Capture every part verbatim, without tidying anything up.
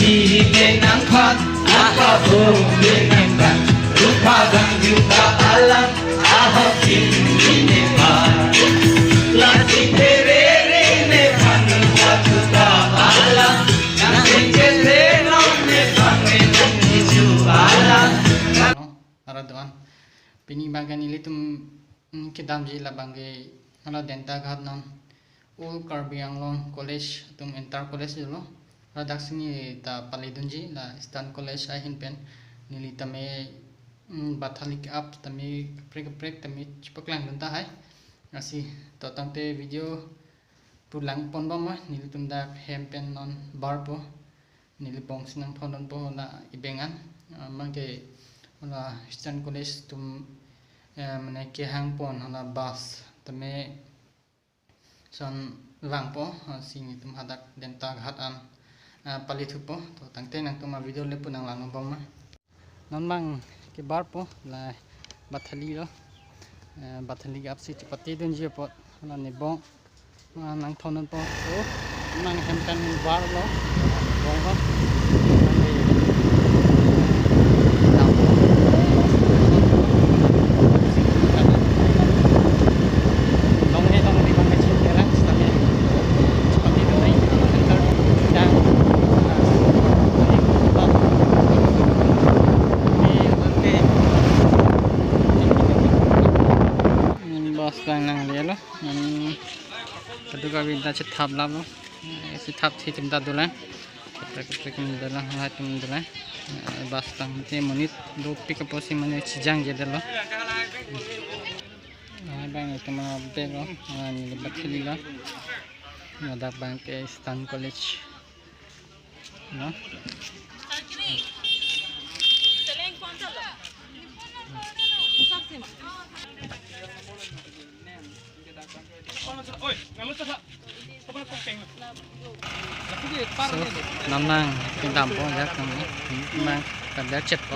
Ine nangphan, akabung ine nangphan, rupa gang yuta alang, ahok ine nangphan. Lasi terere nephan, watuta alang, nang senje se non nephan, nang iju alang. Ara doan. Pini abangke nelitum, mm, kedamji labangke hala Dentaghat non Old Karbi Anglong College atum inter college dolo. Ladak si neli ta paledunji la Eastern College ahin pen neli tame, mm, Bathali ke-ap tame kaprek kaprek tame chepaklangdun tahai. Lasi to tangte video pu langponbom ma, nelitum dak hem pen non barpo. Neli bong si nangthondunpo la ebengan, ah, abangke la Eastern College atum, eh, mane kehangpon la bus tame son vangpo, ah, si nelitum hadak Dentaghat an, ah, palethupo. To tangte nangtum avideo le pu nanglangponbom ma. Non abangke barpo la Bathali lo. Eh, Bathali ke-ap si chepatedunji apot la nebong, ah, nangthondunpo. So, nang hem pen barlo. Bong lo. Long he long di bang kecil terang, tapi seperti itu naik. Bus abang nanglelo. Hmm, kadokave ta chethap laplo. Eh, chethap si atum ta dolang. Kaprek kaprek atum dolang, lahai atum dolang. Eh, bus abangte monit dopik apotsi mane chejangjedetlo. Lahai abang itum abeg lo, ah, neli Bathali lo. Ladak abangke Eastern College. No? So, non nangkedampo, ajak nang, nang kader chetpo.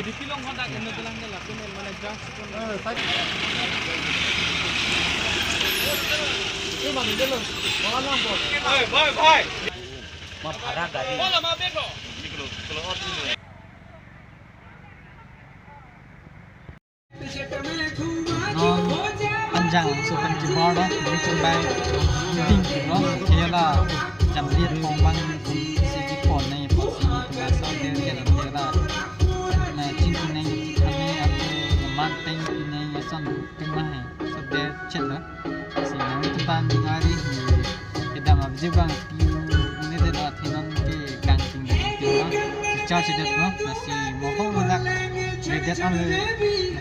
Bhai, bhai, bhai. Non Anjang so pen kebar lo, nelitum abang ding kilo, kela jamdir pong abang nelitum si kepon nangji apotsi nelitum asal der ke nang kela. Na chingki nangji kami atu man teng nangji ason tum ma he, so der chet lo. Si nangtum aphan nangari kedam avideo abang pi ne det athe non ke kangting tinglo. Charge det lo, lasi mo ho ladak le det an le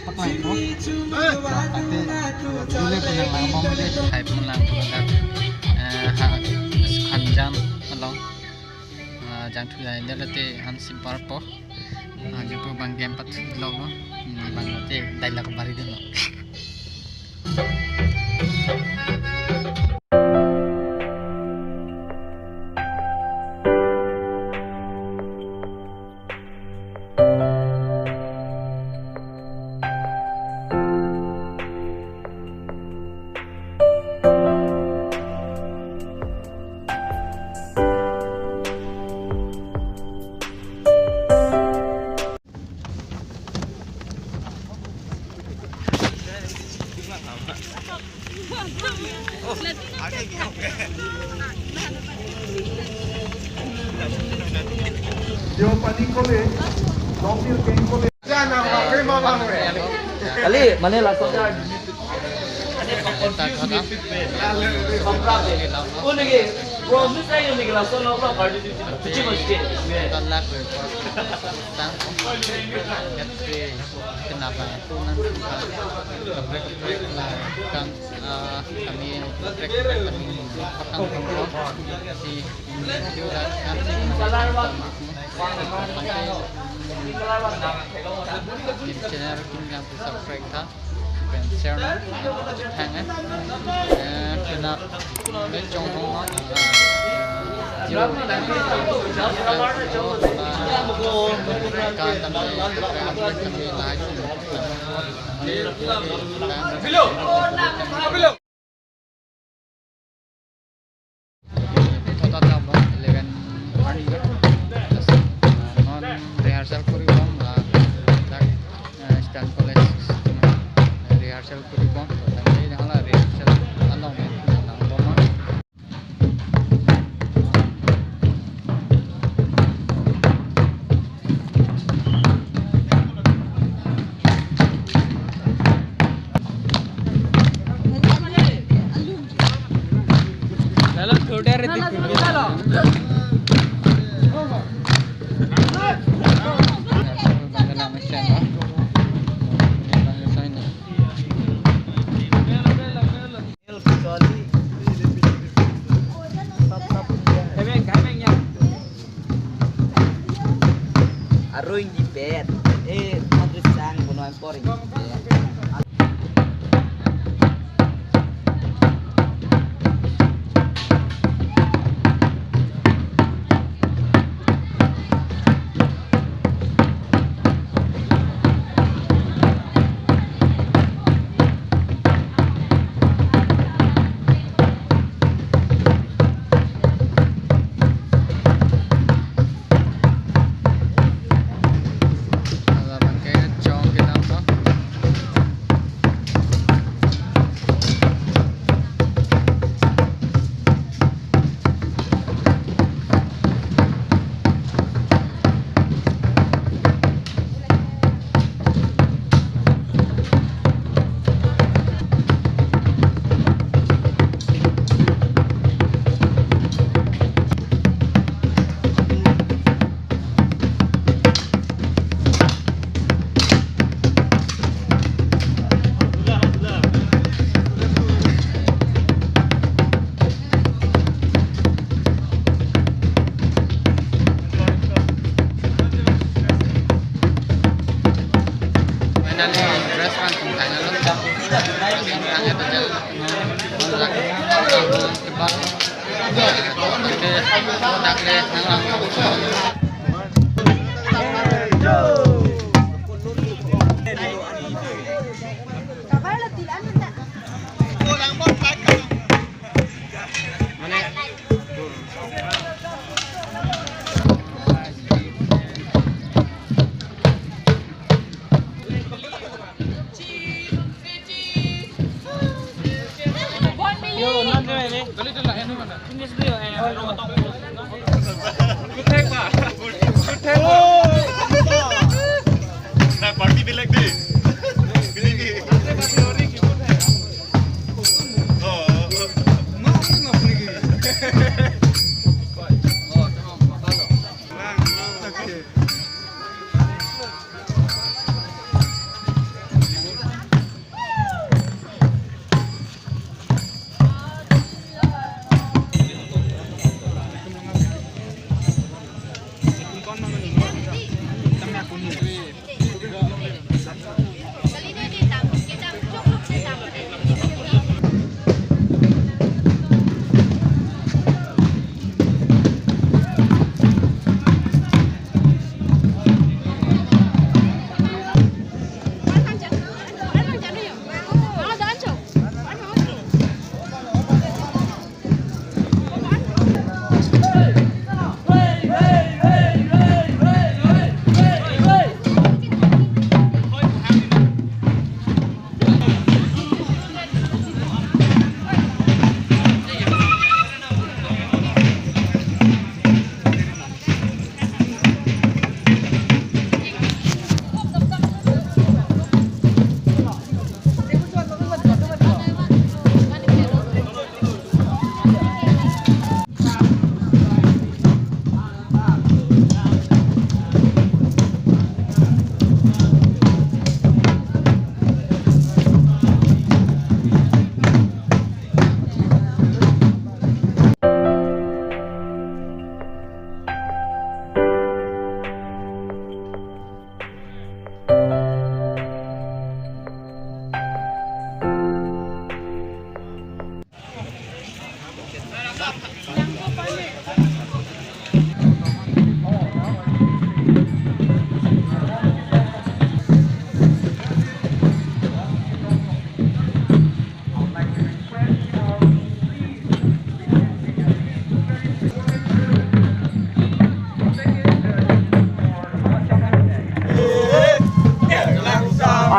paklangpo. Ate dule pu nanglangbom de, hai pu nanglangbom dak, eh, ha Sukhanjan along. Ah, jangthu jai det lote han si barpo. Ah, jupo abang game pathu longlo. Hmm, abang lote dialogue bari dunlo. Yo, pani kole, long dil keng kole. Kali, mane laso. Unigi, promise ayo nigi laso no, no, party. Kuchi mesti. Kenapa? Kaprek kaprek la kan, ah, kami kaprek kaprek kami patang tongkol si video la kan si channel kim yang subscribe tha. Pen share na. Thang, eh. Eh, kena me chong hong na. Eh, zero. Kan tame, kan tame, like. Below. Below. Thota ta abang eleven arni. Just, uh, Rehearsal kori bom la, dak, eh, Eastern College, eh, rehearsal kori bom, to tangte hala rehearsal along me nang bom ma. Arung di pet. Eh, Madrid sang, bunuan scoring. Finally, dress kan tum kanya lo. Kanya to jal. Debat. Oke, dak le, nang lang. Party bilek di. Bilek di. Oh.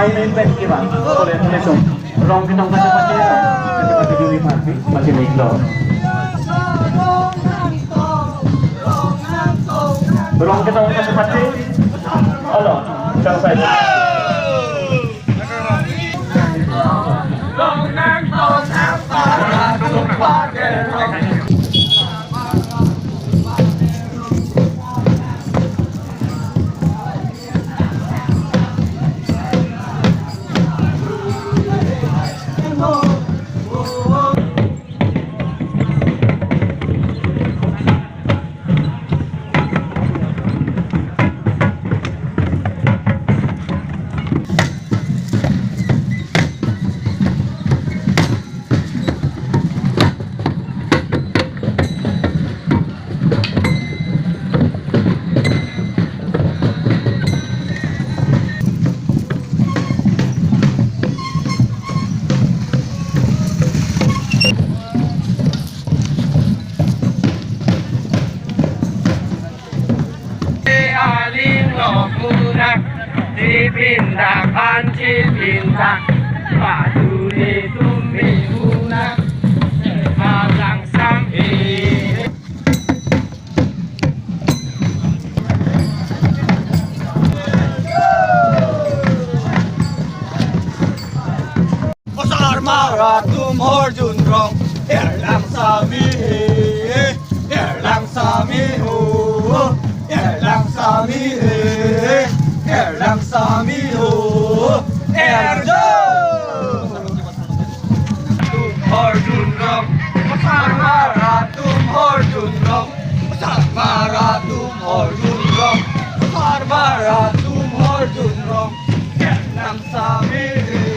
Main pen kevang, kole kole sung. Rong ketong kachepate, kachepate juri party, masih miklo. Rong ketong kachepate, alo, chang sai. Aling lo punak, di pindak an si pindak, padu ni tum mi punak, alang sam hi. Osar mara tum horjun rong, erlang sami he, erlang sami ho, erlang sami he, erlang sami ho, erjo. Tum horjun rong, osar mara tum horjun rong, osar mara tum horjun rong, osar mara tum horjun rong, erlang sami he.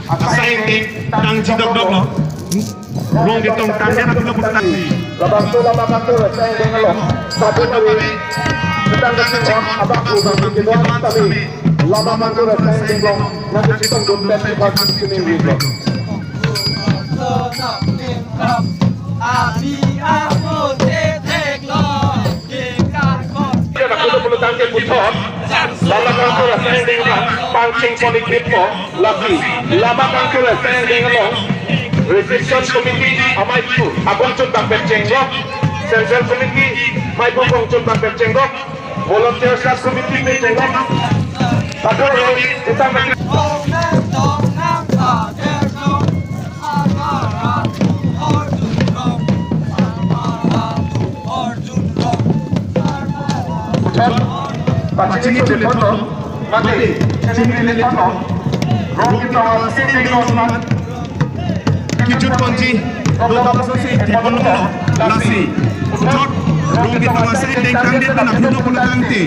Asai tangji dokdok lo. Rong ketong tangdet aphi lo pulo tangte. Labangso lama kantor asai deng along. Satu kali. Kita ngasih uang abang uang kita doang tapi lama kantor asai deng along. Nanti kita belum tes di parkir sini gitu. Abi aku tetek lo. Kita nak pulo pulo tangte putar. Lama kantor asai deng along. Pangcheng ponik dip po. Lasi, lama kantor asai deng along, Reception Committee amei pu, akongchun bang pen chenglok, Central Committee amei pu kongchun bang pen chenglok, Volunteer Staff Committee pen chenglok, Patrol Road, kita pen Pachini chule photo, mate, chini chule photo. Rong kita wala sitting down man. Kijut ponji, rong kita wala sitting down man. Lasi, puthot, rong kita wala sitting down man, kita na photo photo tangte.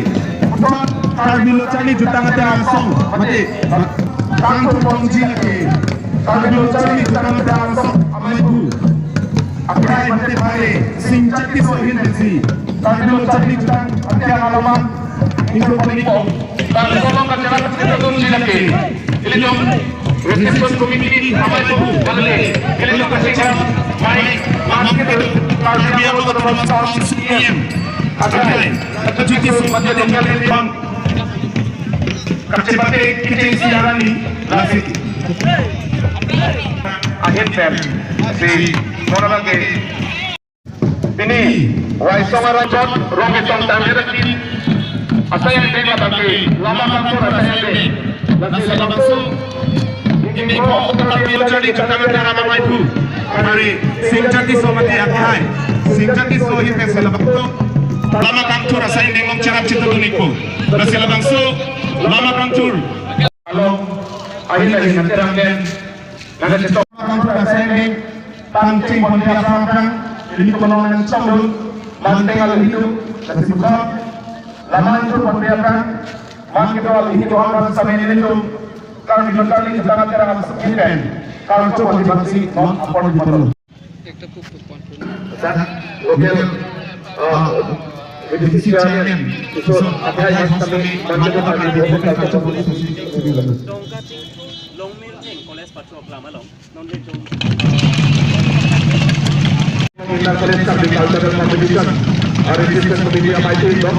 Puthot, Karbi Lo Charli Jutang Ateng Asong, mate, tang tu ponji lagi. Karbi Lo Charli Jutang Ateng Asong, amei pu. Akai mate pare, singchati sohin besi. Karbi Lo Charli Jutang Ateng Asong, ingkoi pini kong. Karbi Lo Charli Jutang Ateng Asong, singchati. Ilitum Reception Committee, amei pu, amei. Ilitum kasih kan, mai, mai, Karbi Anglong Autonomous Council C E M. Akai, akai, cuti semua dia tinggal di bang. Kachepate kicheng si arani, lasi. Ahin pen si monabang ke pini Waisong aranchot rong ketong tangderaki asai angdeng labang ke Lama Kangthur asai angdeng. Lasi labangso Ningko Karbi Lo Charli Jutang Athera Amei Phu, Hari Singja Tisso mati akhai Singja Tisso ahin pen si labangso Lama Kangthur asai angdeng along cherap chetongdun-ikpo. Lasi labangso Lama Kangthur along ahin ahin aterang den nangke chetong. Lama Kangthur asai angdeng pangcheng ponpe aphrang aphrang ili kolong nangchongdun, manteng alohi do, lasi bukhang Lama Kangthur ponpe aphrang, man kedo alohi do-an pen sitame nelitum Karbi Lo Charli Jutang Athera Amei Phu ahin pen kangcho ponji aphansi non apor pipon. Local, uh, B D C chairman, Kishore Athai pen sitame manteng alohi do-an pen kangcho ponji aphansi. Dongka Chingthum Longmin Eng College pathu aklam along non nelitum Inter College Agricultural Competition, uh, Registration Committee amei phu do.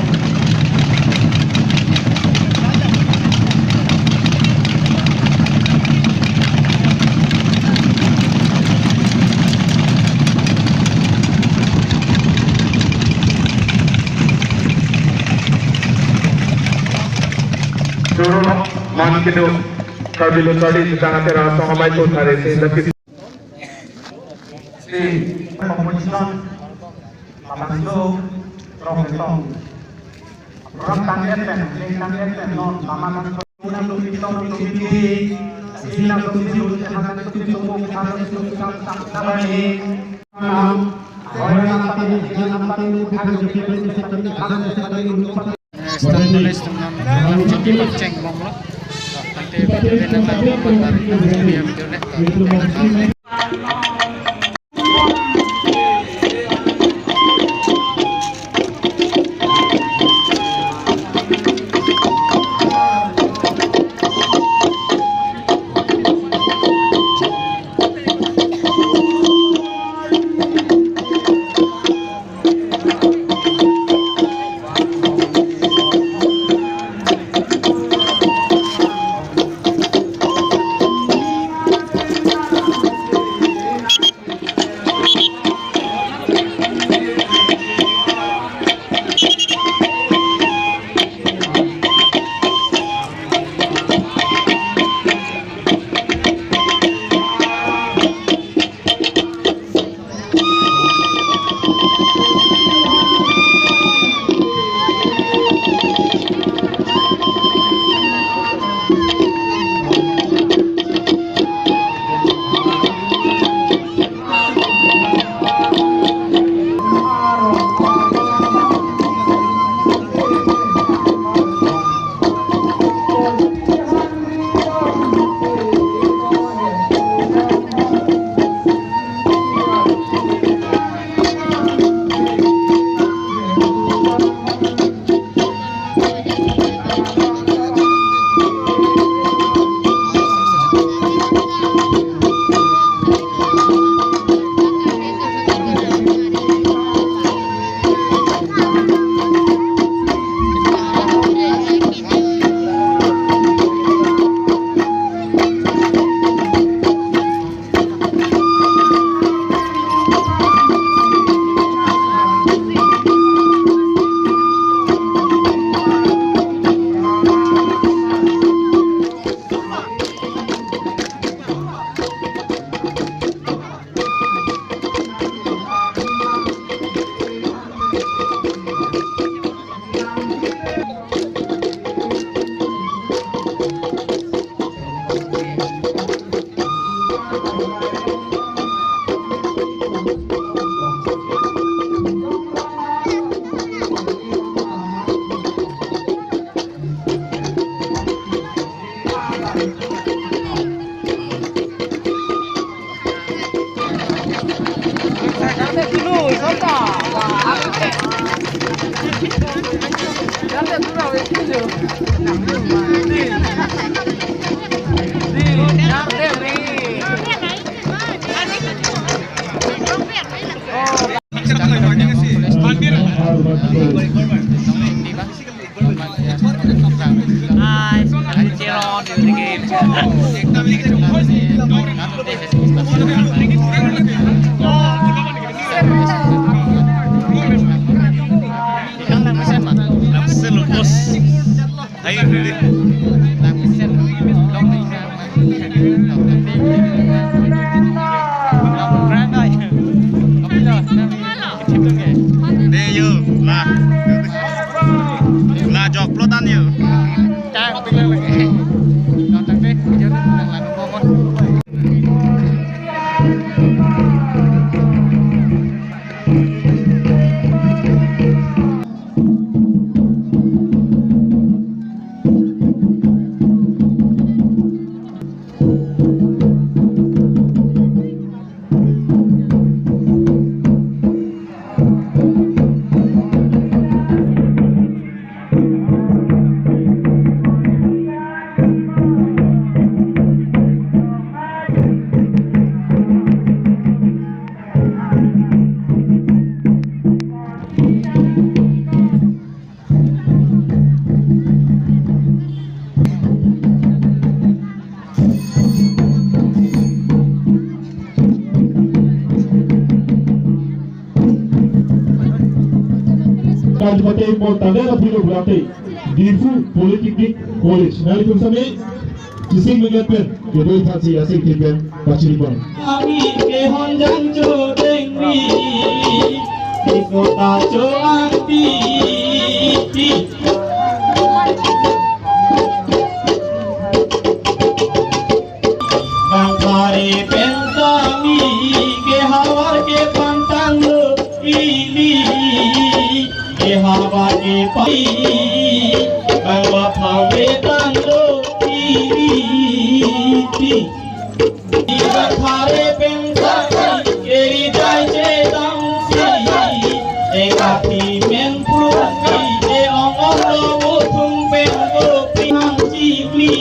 Choro man kedo Karbi Lo Charli Jutang Athera Asong Amei Phu Hari Singja Si, composition, labangso, rong ketong. Rong tangdet pen, ling tangdet pen, non, Lama Kangthur. Unang tumit tong tumit di, sila tumit di, unang tumit tong tumit di, unang tumit tong tumit di. Nam, hoy nam tani, hoy nam tani, bhakhan joki pen, se tani, bhakhan se tani, lupa. Student College atum non lam chingki pangcheng bomlo. Tangte video le nang lam lam lam video video le. Dei yo, la. La jok plotan yo. Kanjipate mo tanda na pilo bulate Diphu Polytechnic College. Nali kum same chising mengat pen kedoi thansi asing tim pen pachiri pon. Ami ke honjang cho dengri, dikota cho angti ti. Bang pare pen kami ke havar ke pantang lo ili, ke havar ke pai, bang ba phawe tang lo ili ti. Iba thare pen sasi keri jai che dam si, eka ti men pru si, e ong ong lo muthung pen ko pinang chikli.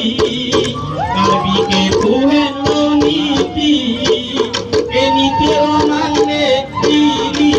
Karbi ke puhen lo niti, ke niti onang le ili.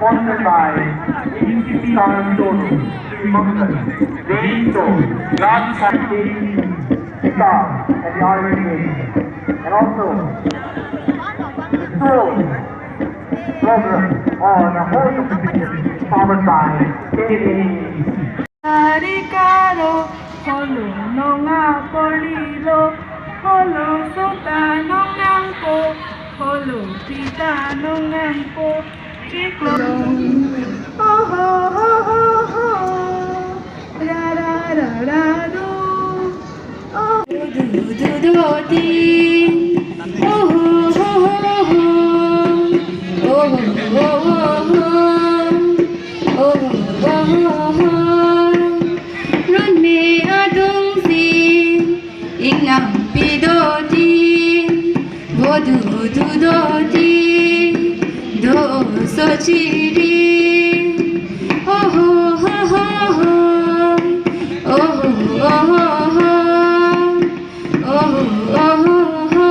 Sponsored by E C P Karan Tone, Sri Mangal, Reito, Raj Shanti, Sita, and the Army, and also the Soul program on a whole of the powered by K A A C. Ari karo, holo nonga polilo, holo sota nongnangpo, holo pita nongnangpo, chiklo. Oh ho ho ho ho, ra ra ra ra ro. Oh. Du du du do di. Oh ho ho ho ho. Oh ho ho ho ho. Oh ho ho ho ho. Ron me adung si. Ingang pi do di. Bo du du do di. Do so chiri. Oh ho ho ho ho. Oh ho ho ho ho. Oh ho ho ho ho.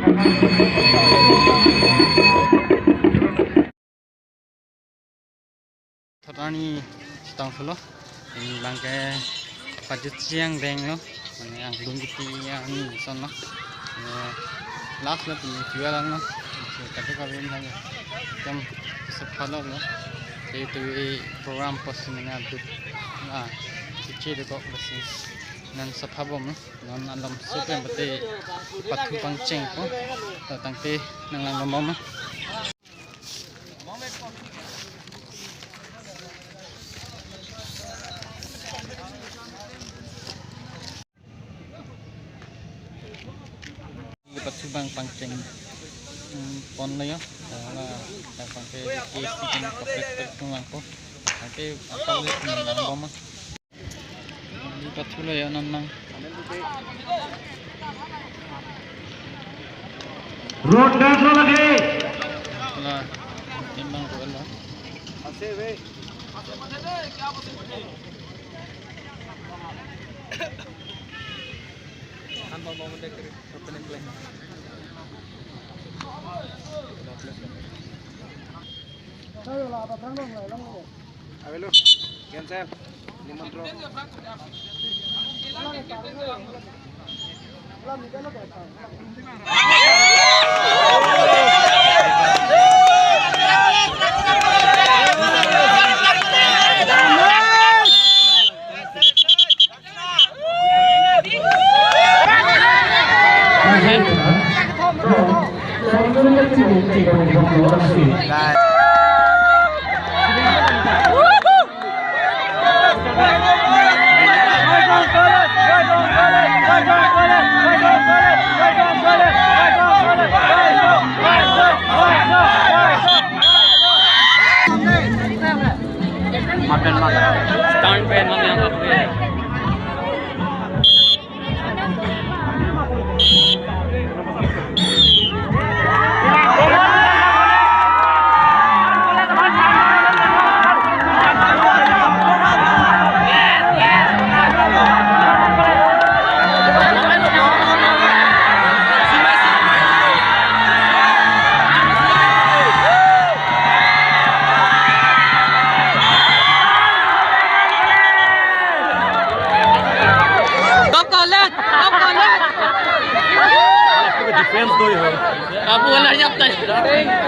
Thot arni chetong thulo. Ini abangke pajut siang denglo. Mane anglung kiti arni sonlo. Eh, last lo pini jual lo. Kate kavin lagi. Jam sepha lo lo. Itu program post ini adut. Ah, kecil kok masih nan sepha bom lo. Non alam supen pate pathu pangcheng po. Tangte nanglang lombom. Pathu bang pangcheng, hmm, pon lo yo. Ala, abangke K C kan kapek pek nanglang po. Tangte apa le nanglang lombom. Di pathu lo ya, non nang. Road gas lo lagi. Lah, timbang ko lo. Avelo, cancel. Nimantron. Mutton, mutton. Stand pen mutton yang apa? Top corner, top corner. Defense do ho. Abu wala jab tai.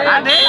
Ade.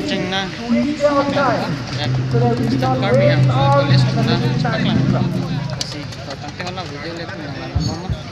Chengna. Karbi Anglong College na paklang. Si, tangte hala video le kung nang lang.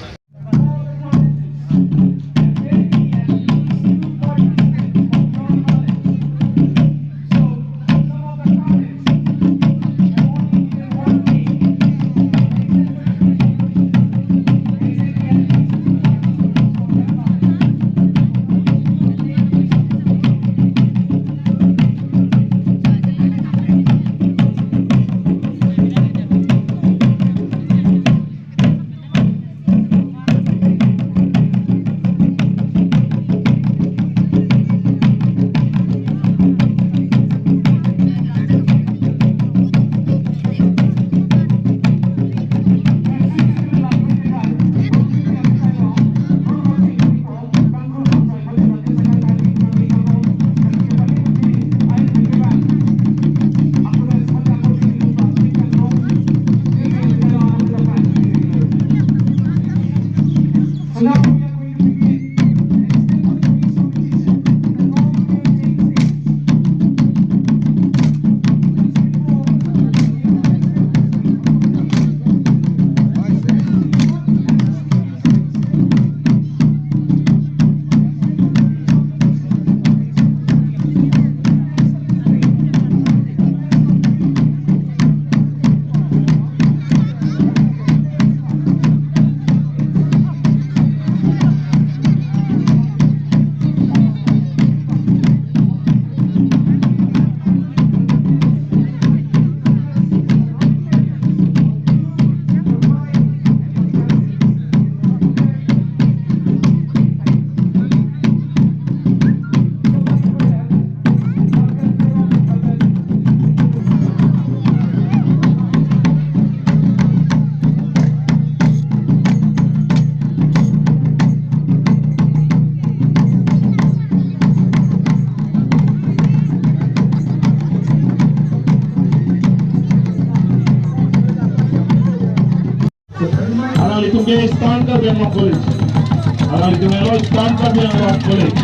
Alanglitum ke Eastern Karbi Anglong College. Alanglitum ke Eastern Karbi Anglong College.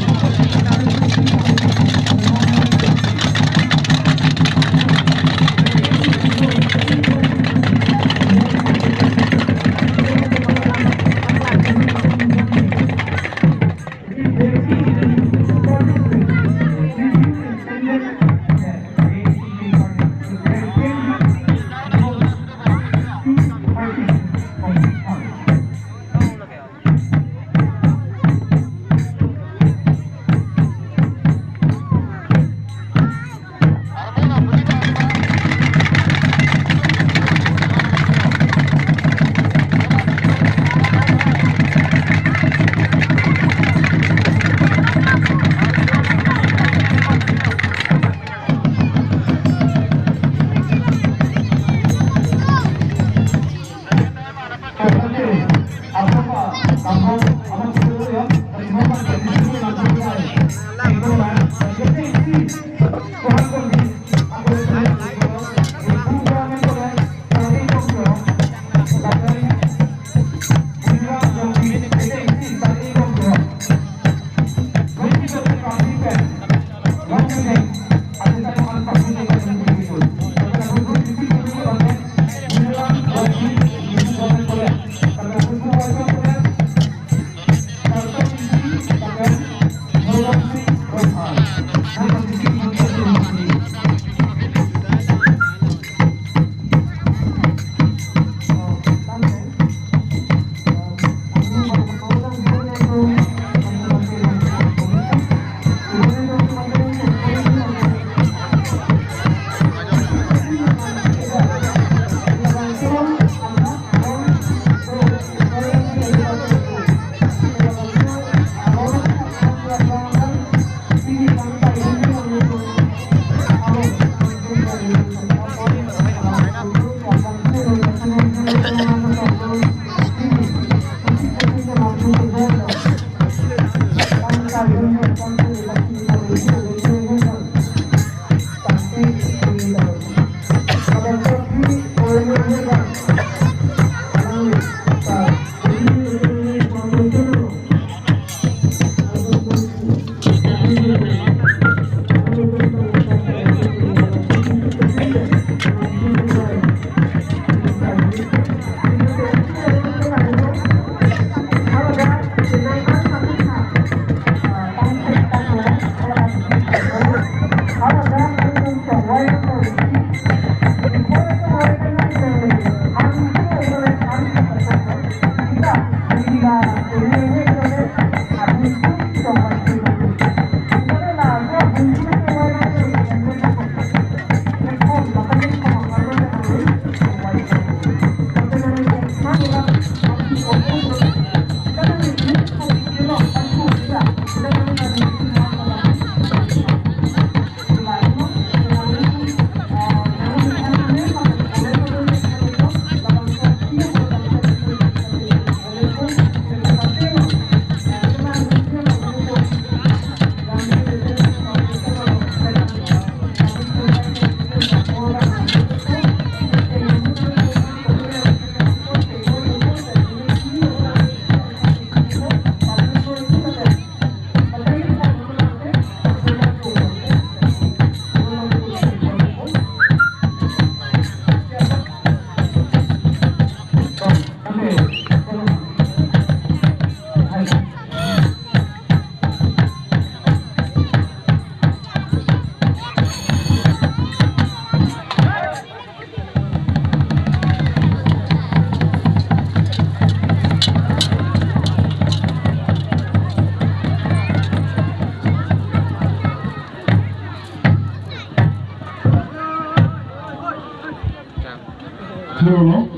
Hello.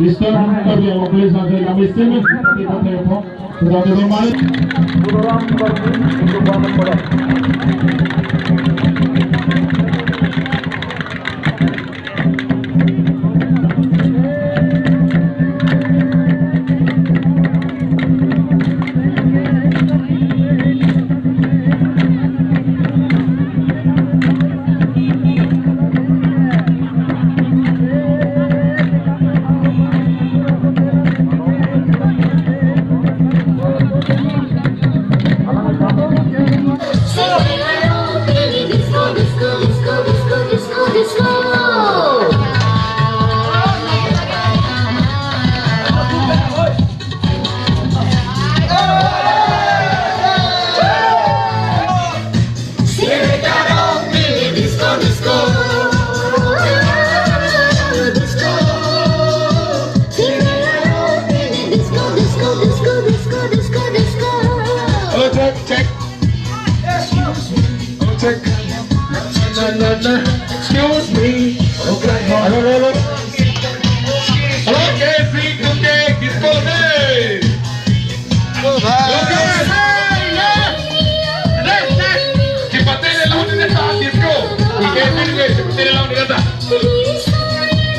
Eastern Karbi Anglong Police Council kami simin pati pati po. Sudah turun mai. Oh, check, check. Oh, check. Na, na, na, na. Excuse me. Okay. Hello, hello, hello. Hello, K C two K, disco, hey. Okay, hey, yes. Next, next. Chipatele lang din ta disco. K C two K, chipatele lang din ta.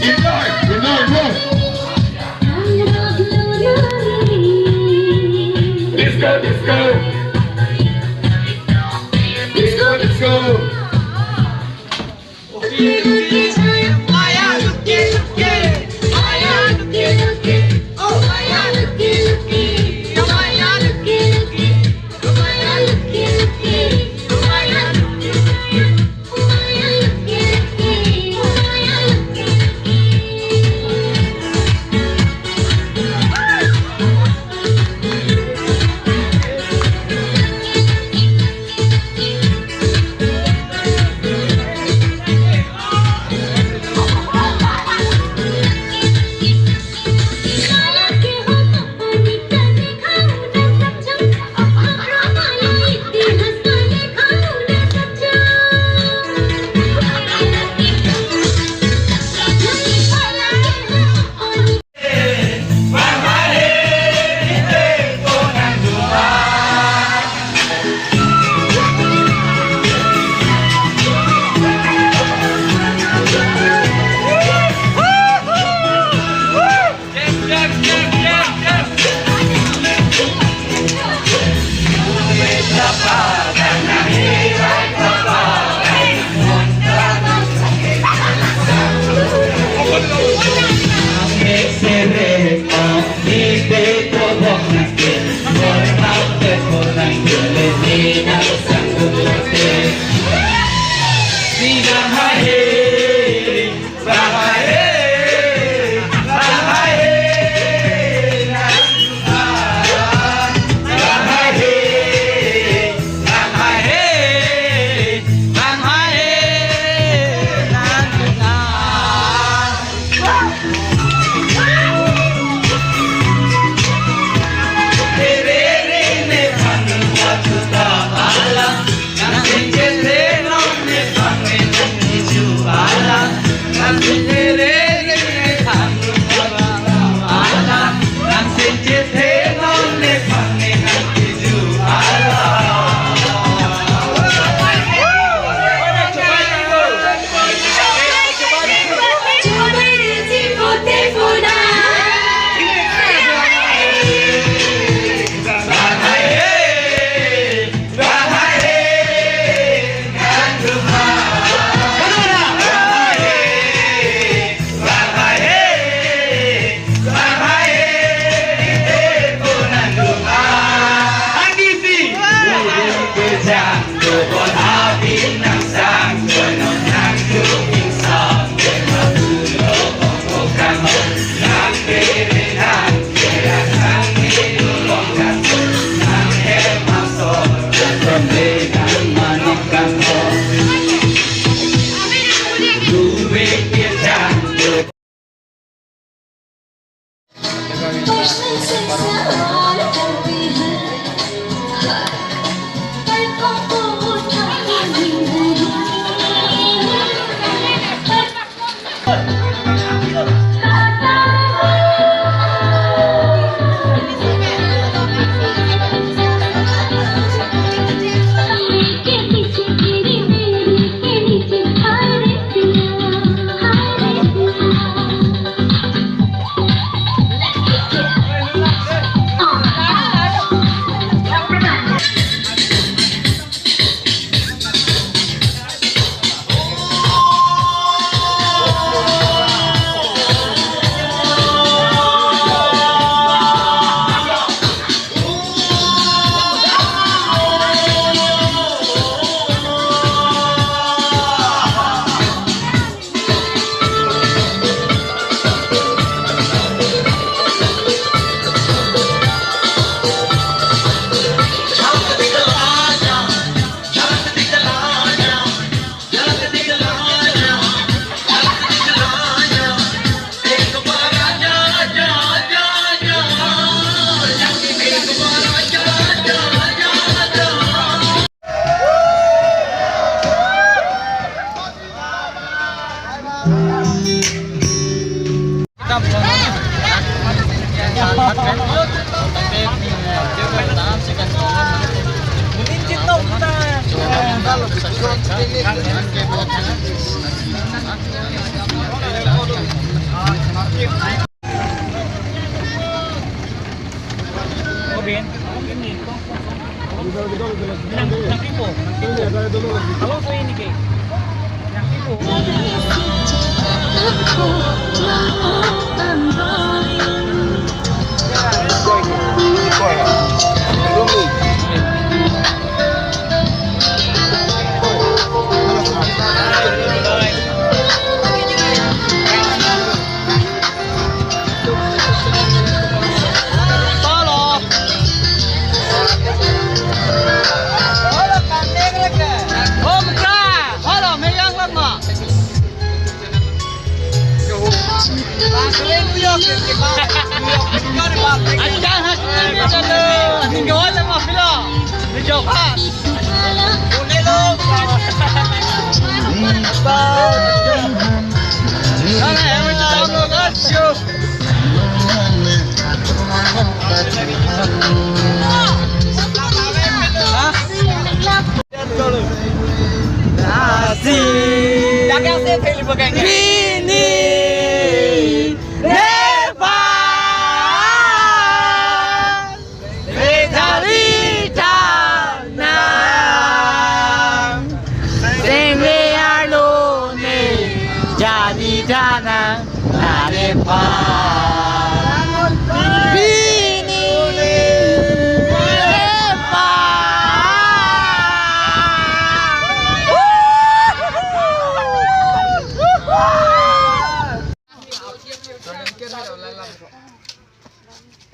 Enjoy, enjoy, enjoy. Disco, disco. Disco, disco.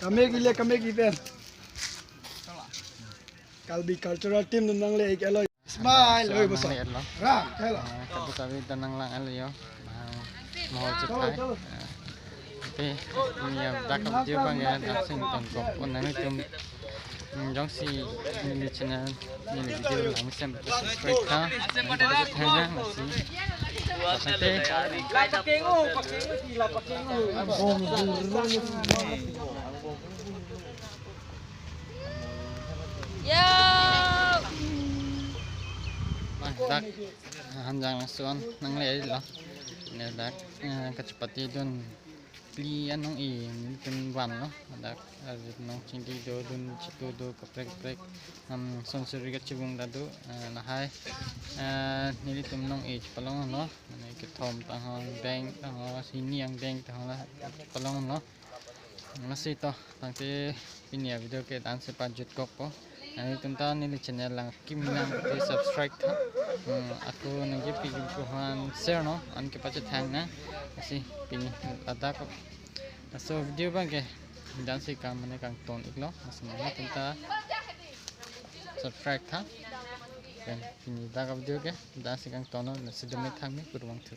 Kami gile, kami gile. Karbi cultural team nang le ek elo. Smile, oi, bosa. Nang le elo. Ra, hello. Eh, kabu kabi ta nang lang elo yo. Nang mohor chot chalo, hai. Chalo. Eh, te, ini ya, dak video bang ya, dak sing ton kok, pon nang itum. Hmm, jongsi neli channel, neli video lang mesen subscribe tha. Nang dak tha ya, masih. Te. Yo. Nah, dak hanjang lason nang le lo. Ne dak, eh, kachepate dun phli anong-e nelitum vanlo. Dak arjut nong chingki do, dun chitu do, kaprek kaprek. Am, son suri kachibung ta do, eh, lahai. Eh, nelitum nong-e chepalonglo. Mane kethom ta ho, deng ta ho, hini angdeng ta ho la chepalonglo. Lasi to, tangte pini a-video ke la-an si pajut kokpo. Nanglitum ta neli channel lang kim nang pute subscribe tha. Hmm, ako nangji piji kohan share non, anke pachethang nang. Lasi pini ladak. Laso video abang ke dance si kang mane kangton iklo. Lasi nanglitum ta subscribe tha. Pen pini ladak video ke dance si kangton non, lasi dome thang mi kurvangthu.